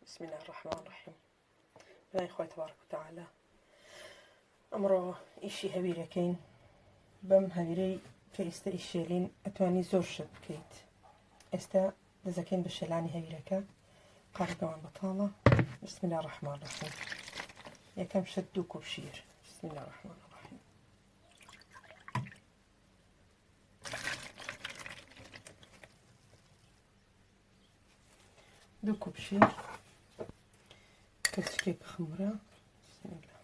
بسم الله الرحمن الرحیم بەناوی خوای تبارک و تعالی ئەمڕۆ ئیشی هەویرەکەین بەم هەویرەی کە ئێستا ئیشێلین ئەتوانی زۆر شت بکەیت ئێستا دەزەکەین بە شێلانی هەویرەکە قاڕەکەمان بەتاڵە بسم الله الرحمن الرحیم یەکەم شت دوو کوپ شیر بسم الله الرحمن الرحیم دوو کوپ شیر کەچکێک خمرە بسم الله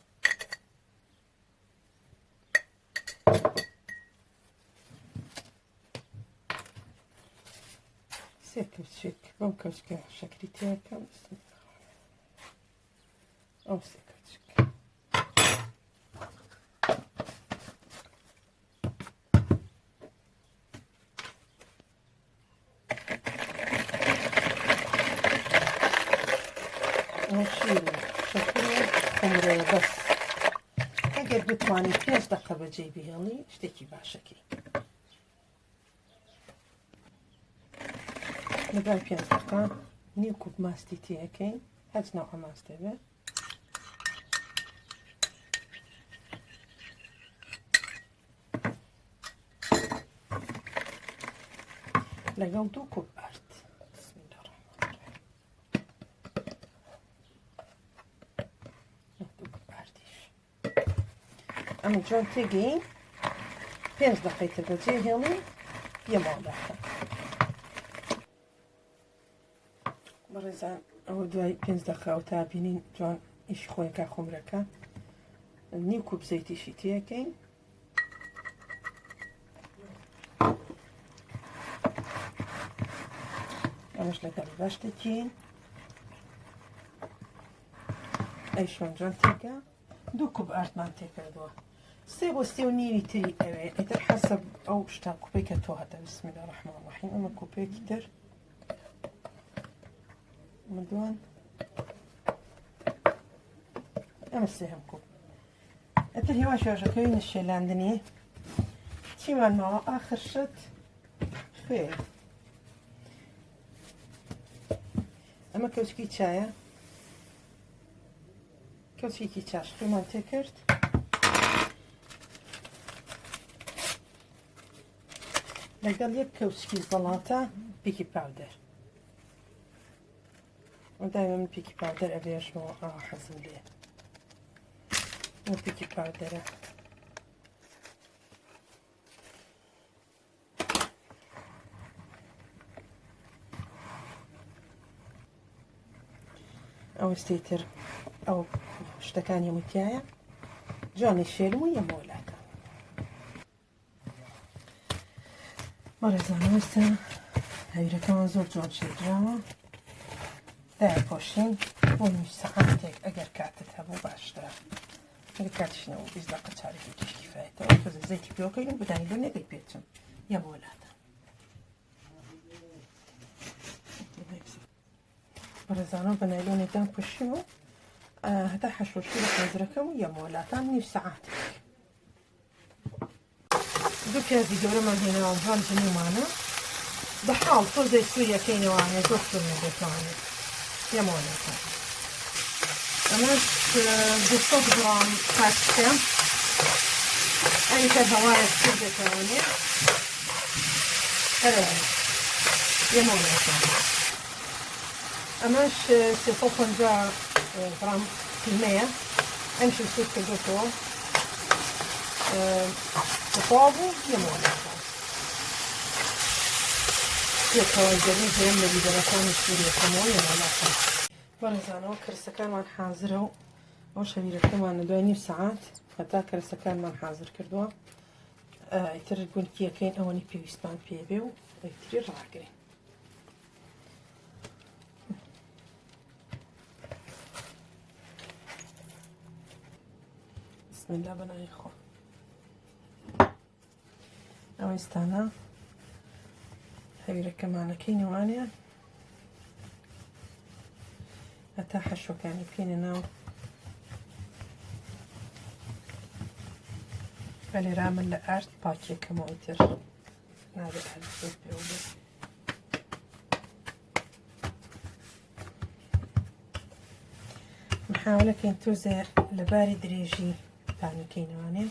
سێ کەوچێک بەم کەوچکە شەکری تیاکەم بسم الله ئەو سێ کەوچک شیر و بەس ئەگەر بتوانانی پێنج دقە بەجێ بهێڵی شتێکی باشەکەی لەدوای پێنج دقە نیو کوپ ماستی تێەکەین هەچ ناوە ماستێ بێ لەگەڵ دوو کوپ ئارد ئەمە جوان تێگەین پێنج دقەی تر بەجێ هێڵین یەماڵاکە بەڕێزان ئەوە دوای پێنج دەقە ئەو تا بینین جوان ئیشی خۆیەکە خمرەکە نیو کوپ زەیتیشی تێەکەین ئەمەش لەگەڵ باش دەکەین ئەیشمان جوان تێکە دوو کوپ ئاردمان تێکردووە سێ بۆ سێ و نیوی تری ئەوێ ئیتر حەسەب ئەو شتە کوپێک کە تۆ هەتە بسم الله الرحمن الرحیم ئەمە کوپێکی تر ئەمە دوان ئەمە سێهەم کوپ ئەتر هێواش هێواشەکەوینە شێلاندنی چیمان ماوە ئاخر شت خوێ ئەمە کەوچکی چایە کەوچێکی چاش خوێمان تێکرد لەگەڵ یەک کەوچکی زەڵاتە baking powder دایمە من baking powder ئەبێژمەوە ئاوا حەزم لێ baking powder ە ئەوەستەی تر ئەو شتەکانی هەمووی تایە جوانی شێلم و یەمەوەلاتە بەڕێزان ئێستا هەویرەکەمان زۆر جوان شێدراوە دایپۆشین بۆ نیو سەعاتێک ئەگەر کاتت هەبوو باشترە ئەگەر کاتیش نەبوو 20 دقە چارێکی تیش کیفایەتەوە تۆزە زەیتی پێوەکەین و بدانی لۆ نەگەی پێچم یەمەوەلاتە بەڕێزانەوە بە نایلۆنێکدان پۆشیم و هەتا حەشوشی لە حازرەکەم و یەمەوەلاتان نیو سەعاتێک دوو پیازی گەورەمان هێناوە جوان جنیومانە بە حاڵ تۆزێ سووریەکەینەوانێ زۆر سوور نەبێتوانێت یەمەوەلاتان ئەمەش 200 گرام پاسکە ئەویتر هەوایەک سوور بێتوانێ هەرەوە یەمەوەلاتان ئەمەش 350 گرام قیمەیە ئەمشی سوور کردوتەوە تەواو بوو یەمەوەلاتان پێکەوە گەرمی هەیەم لە بیبەرەکانی سووریەکەمەوە یەمەوەلاتان بەڕێزانەوە کەرسەکانمان حازرە و ئەو شەویرەکەمان لە دوای نیو سەعات هەتا کەرسەکانمان حازر کردووە ئیتر گونکیەکەین ئەوەنی پێویستمان پێبێ و ئیتری ڕاگرین بسم الله بەناوی خۆ ئەو ئێستانە هەویرەکەمانەکەی نێوانیان هەتا حەشوەکانی بکەینە ناو بەلێرا من لە ئارد پاکیەکەمەوە تر نابێت هەر زۆر پێوە بێت. محاولەکەین تۆزێ لە باری درێژی پانیکەینەوانێ.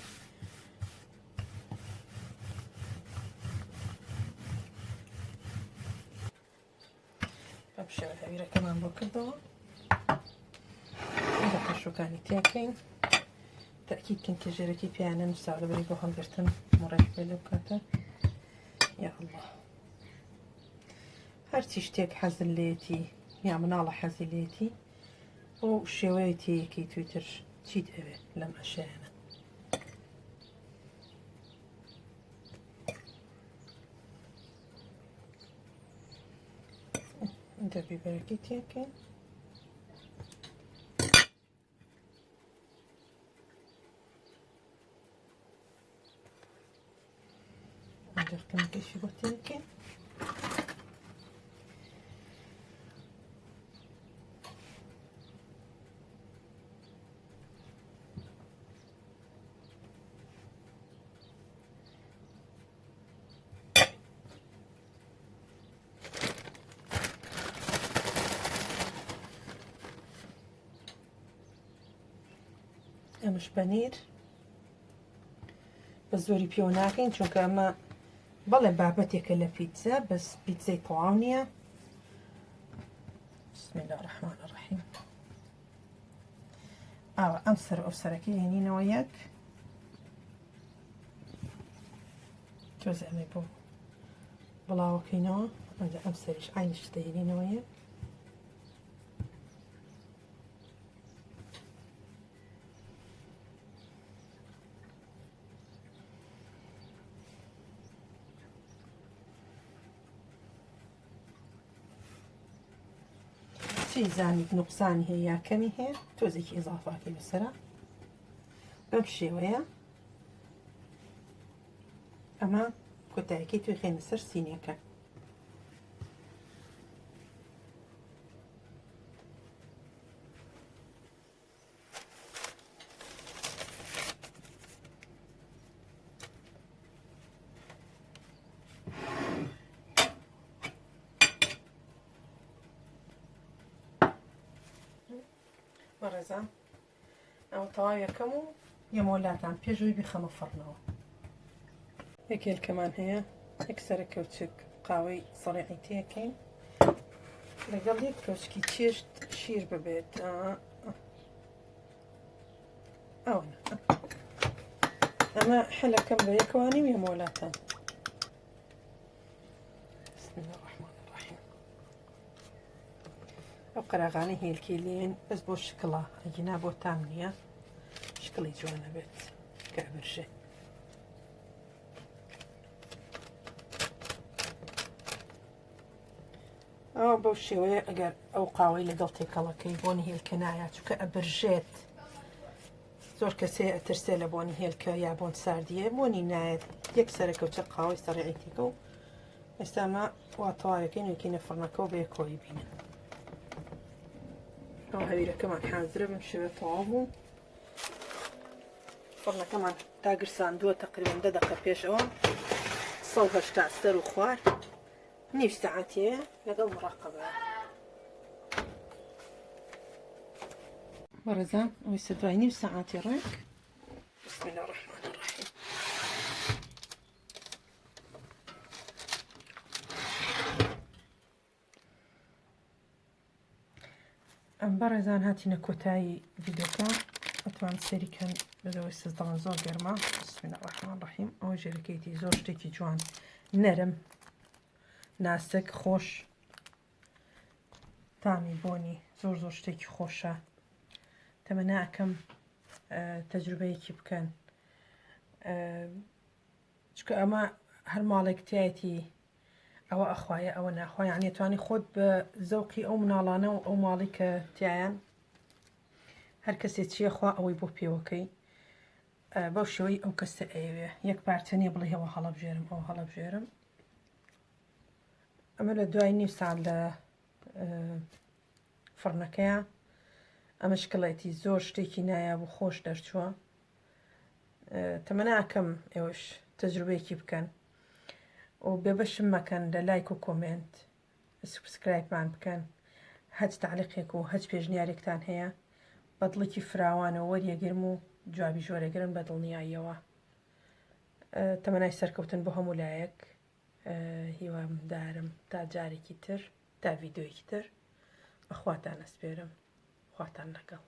بەم شێوە هەویرەکەمان بۆ کردەوە لە پەشوەکانی تێکەین تەکیید کەن کە ژێرەکەی پێیانە نووساو لەبەری بۆ هەڵگرتن مڕێک بێ لەو کاتە یا الله هەرچی شتێک حەزل لێتی یا مناڵە حەزی لێتی بۆ شێوەیە تێیەکەی تویتر چیت ئەوێ لەم ئەشیانە اینجا بیبەرەکەی تێکەین. اینجا قیمەکەشی بۆ تێکەین. ئەمەش پەنیر بە زۆری پێوە ناکەین چونکە ئەمە بەڵێ بابەتێکە لە پیتزا بەس پیتزای تەواو نییە بسم الله الرحمن الرحیم ئاوە ئەم سەر ئەو سەرەکەی هێنینەوە یەک تۆزێ ئەمەی بۆ بڵاوەکەینەوە ئەمجا ئەم سەریش عینیش دەهێنینەوە یەک چی زانیت نوقسانی هەیە یا کەمی هەیە تۆزێکی ئیزافاکەی بەسەرە بەم شێوەیە ئەمە کۆتایەکەی توی خێنە سەر سینیەکە. بەڕێزان ئەوە تەواویەکەم و یەمەوە لاتان پێش ئەوەی بیخەمە فڕنەوە. یەک هێلکەمان هەیە، یەک سەرە کەوچک قاوەی سەڵیعی تێکەین لەگەڵ یەک کەوچکی چێشت شیر ببێت. ئەوە ئەمە حەلەکەم بە یەکەوانی و یەمەوە لاتان. بسم الله الرحمن الرحیم. ئەو قەراغانەی هێلکەی لێن بەس بۆ شکڵە ئەگینا بۆ تام نییە شکڵی جوانە بێت کە ئەبرژێ. ئەوە بەو شێوەیە ئەگەر ئەو قاوەی لەگەڵ تێکەڵەکەی بۆنی هێلکە نایە چونکە ئەبرژێت زۆر کەسێ ئەترسێ لە بۆنی هێلکە یا بۆن ساردیە بۆنی نایەت یەک سەرەکەوچە قاوەی سەڕیعی تێکە و ئێستا ئەمە وا تەواوەکەین وەکینە فڕنەکە و بەیەکەوەی بینن. ئەو هەویرەکەمان حازرە بەم شێوە تەواو بوو. فڕنەکەمان داگرساندووە تقریبا دە دەقە پێش ئەوە 180 سەر و خوار نیو سەعاتێ لەگەڵ مڕاقەبە. بەڕێزان ئەوەی سەر دوای نیو سەعاتی ڕێک بسم الله الرحمن الرحیم ئەم بەڕێزان هاتینە کۆتایی ڤیدۆکە ئەتوان سەیری کەن بەدەوەی سزدەڵە زۆر گەرمە بسم الله الرحمن الرحیم ئەوە ژێرەکەیتی زۆر شتێکی جوان نەرم ناسک خۆش تامی بۆنی زۆر زۆر شتێکی خۆشە تەمەنا ئەکەم تەجروبەیەکی بکەن چونکە ئەمە هەر ماڵێک تایەتی ئەوە ئەخوایە ئەوە ناخوا یعنی توانی خۆت بە زەوقی ئەو مناڵانە و ئەو ماڵی کە تایان هەر کەسێ چییە خوا ئەوەی بۆ پێوەکەی بەو شێوەی ئەو کەسە ئەیەوێ یەک پارچە نییە بڵێ ئەوە هەڵەبژێرم ئەو هەڵەبژێرم ئەمە لە دوای نیو ساعت لە فڕنەکەیە ئەمە شکڵێتی زۆر شتێکی نایاب و خۆش دەرچووە تەمەناکەم ئێوەش تەجروبەیەکی بکەن و بێبەشم مەکەن لە لایک و comment subscribe مان بکەن هەچ تعلیقێک و هەچ پێشنیارێکتان هەیە بە دڵێکی فراوانەوە وەریەگرم و جوابیش وەرەگرم بە دڵنیاییەوە. تەمەنای سەرکەوتن بۆ هەموو لایەک. هیوامدارم تا جارێکی تر تا ڤیدیۆیەکی تر بەخواتان ئەسپێرم خواتان لەگەڵ.